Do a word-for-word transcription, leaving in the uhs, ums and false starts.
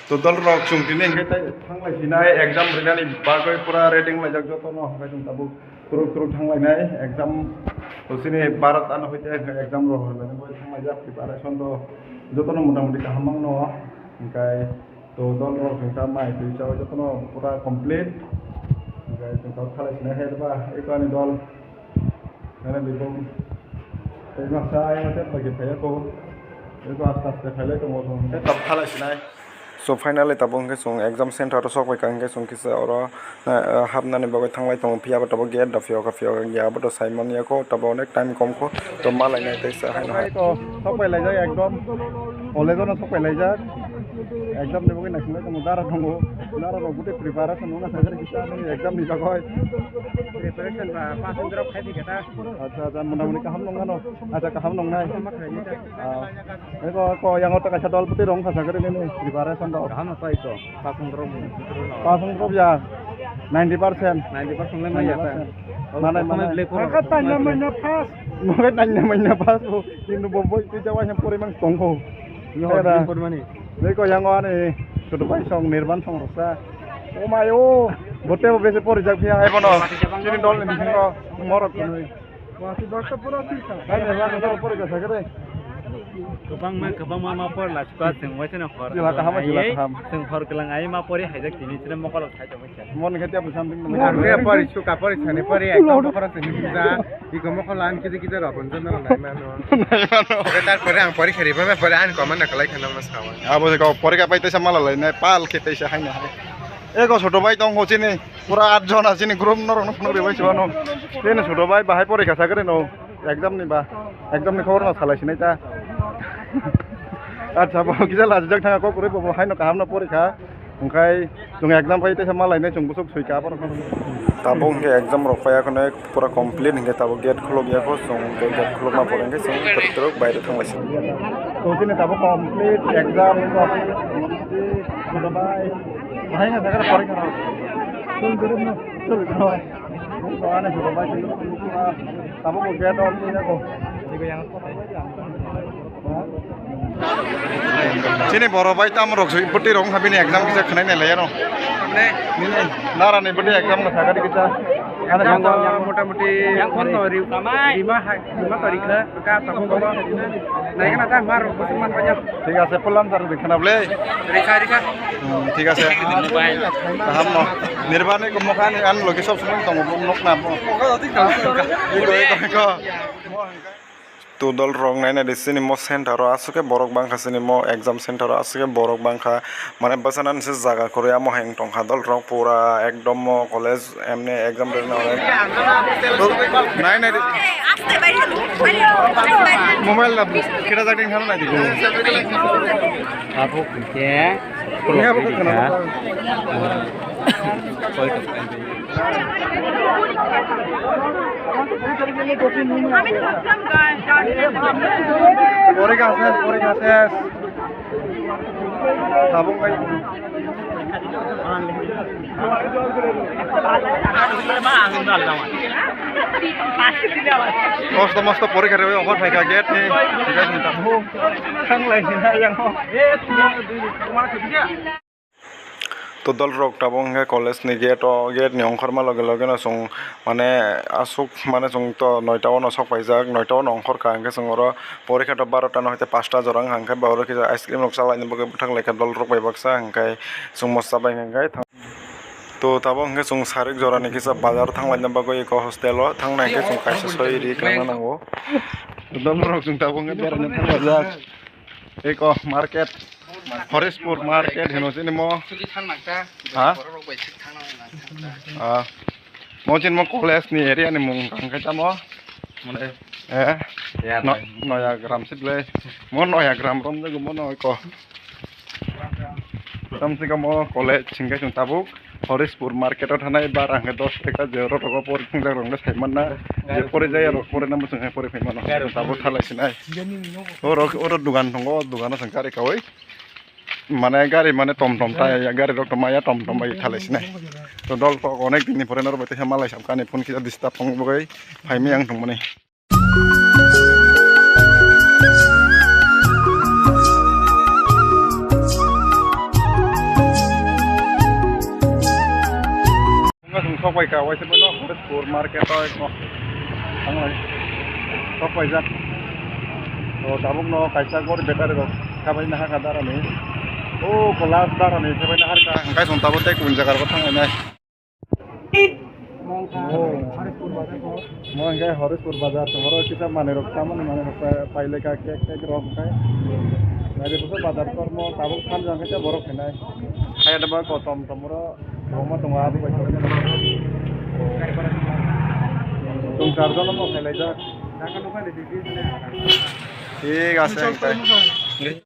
To dol rok chwng tini hwnkhe tei thanglai sinai exam rinani bagwi pura ready wnglaijak jotono, hwnkhe chwng tabuk turuk turuk thanglainai exam. To chini Bharat ano hoite exam rok horlainai bagwi thanglaijak preparation to jotono mota moti kaham wngno, hwnkhe to dol rok chwng ta mai twi chao jotono pura complete, hwnkhe chwng tabuk thanglai sinai hai ba eko ani dol. Nana bibong. Tei masa ayang tei bagi phaiya ko. Eko aste aste phailai tongo chwng. Tei tabuk thalai sinai. So finally tabuk hwnkhe chwng exam center o sok bai kha hwnkhe chwng kisa oro, eh, hapnani bagwi thanglai tongo. Phiya bo tabuk gate da phiyok kha phiyok ya bo to saimanya ko tabuk onek time kom ko to malainai tei sa haino hai. Sok bai laijak ekdom. College o no sok bai laijak. Exam ni bagwi naisingbai tongo. Dara tongo. Dara rok gute preparation wngna thangkhe kisa exam ni bagwi. Preparation ba pass wngwi rok khai di khe ta. Acha, acha, mona moni kaham nong ano. Acha, kaham nong nai. Kaham ma khlai di ta. Ah, eko, eko, yang oto kaisa dol putui rong khasa gari nini preparation rok. Kaham no to ito. Pass wngwi rok. Pass wngwi rok ya. Ninety percent. Ninety percent le manya ta. Ninety percent. Manai, manai. Black hole. Haka tanya manya pass. Mogai tanya manya pass. Kintu bo boi twi jawa hem pori mang tongkho. Yo, era. Pori mani. Eko yang ani sudu bai song nirban song roksa. O mai o. Bote bo bese pori jak phiya ai bono. Chini dol ni bisingo morok kunui. Wati dokta pura thik kha. Ai ne ba ko pori ka sagre. Kwbangma, kwbangma ma por la chukha chwng waisa na hor. Jila kaham, jila kaham. Chwng hor kwlang ai ma pori haijak tini chini mokol. Mon khe tei bwsam ding. Ang khe pori suka pori sani pori ekdom bokhorok se hinja. Iko mokol ang kiji kiji rok hwnjak no nai mano. Nai mano. Tar pore ang pori khari ba pore ang command na kalai khana mas kawa. Abo se ko pori ka pai tesa mala lai nai pal khe tesa hai na hai. Ego soto bai tong ho chini pura at jona chini group norok no phunuk ri bai chibano. Chini soto bai bahai pori ka sagre no. Exam ni ba, exam ni khobor no salai sinai ta. Acha, bo kisa lajijak thanga kok kwrwi bo, bo haino kaham no porikha. Hwnkhe chwng exam phai teisa malainai chwng bwswk soika borok. Tabuk hwnkhe exam rok phaiya khwnwi pura complete hwnkhe tabuk gate khuluk ya kho, chwng hwnkhe gate khulukma pore hwnkhe chwng twrwk twrwk baire thanglai si. To chini tabuk complete exam complete. Bahai na jaga porikha rok. Chwng kwrwngno chwng kwrwngno. Chini borok bai tamo rok bwtwi rok wngkha bini exam kisa khwnai nai laiya no. Nara ni bwtwi exam kisa gari kisa. Motamuti rima hai rima torikha ka tamo baba. Naikana ta mar bosong man panya. Thik ase pulan tar dikhana ble. Rikha rikha. Hmm, thik ase. Kaham no. Nirbani ko mokha ni an logi sob somoi tongo nok na. Iko iko iko. To dol rok nai nai di sini mo center o aswk khe borok bangkha sini mo exam center o aswk khe borok bangkha mane bwsana se jaga kwrwi amo hai wng tongkha dol rok pura ekdom mo college emni exam rwna nai nai di. Mobile da kira jagding khana nai di. Abo khe. Porikha ses, porikha ses. Tabuk bai. Mosto mosto porikha rewi offer phaikha gate ni. Gate ni tabuk. Thanglai sina yang ho. To dol rok tabuk hwnkhe college ni gate o, gate ni ongkhorma loge loge no chwng mane aswk mane chwng to noita o no sok paijak, noita o no ongkhor kha hwnkhe chwng oro porikha to barota no hoite pasta jora wngkha hwnkhe ba oro kisa ice cream rok cha laina bagwi bwthak lai kha dol rok bai baksa hwnkhe chwng mo cha bai hwnkhe thang. To tabuk hwnkhe chwng sarik jora ni kisa bazar thang laina bagwi eko hostel o thang nai hwnkhe chwng kaisa soi ri kwlangna nango. Dol rok chwng tabuk hwnkhe beraina thang laijak. Eko market, Horispur market hino sini mo. Sudi thang nang ta. Ha? Borok rok bai sik thang nang nang. Ah. Mo chin mo college ni area ni mung kang kai tamo. Mane. Eh. Ya, no, bai. Noya gram sit le. Mo noya gram rom jago mo no eko. Tam sika mo college singke sung tabuk. Horispur market o thanai bar ang dos taka je oro rogo pori thwngjak rok no sai manna. Je pori jaya rok pori nang bwswng hai pori phai mano. Gari tabuk thalai sinai. Oro, oro dugan tongo, o dugan o chwng gari kawi. Mane gari mane tom tom ta ya, gari rok toma ya tom tom bai thalai sinai. To dol to onek din ni pore noro bai teisa malai sab kani phone kisa disturb tong bagwi phai mi ang tong mani. Pai ka, waisa bono Horispur market o eko. Ang lai. Tok paijak. To tabuk no kaisa gor battery rok kabai na haka darani. O glass darani kabai na harka. Hingkai song tabuk tei kun jaga rok thanglai nai. Mo hingkai Horispur bazar, tomoro kisa manui rok chamani manui rok pai, paileka cake, cake rok hingkai. Nai de buso bazar kormo tabuk sanjang kisa borok hinai. Hai da ba kotom tomoro. Kwbangma tongo, abo bai tongo. Chwng char jona no khailai jak. Thik ase, hingkai.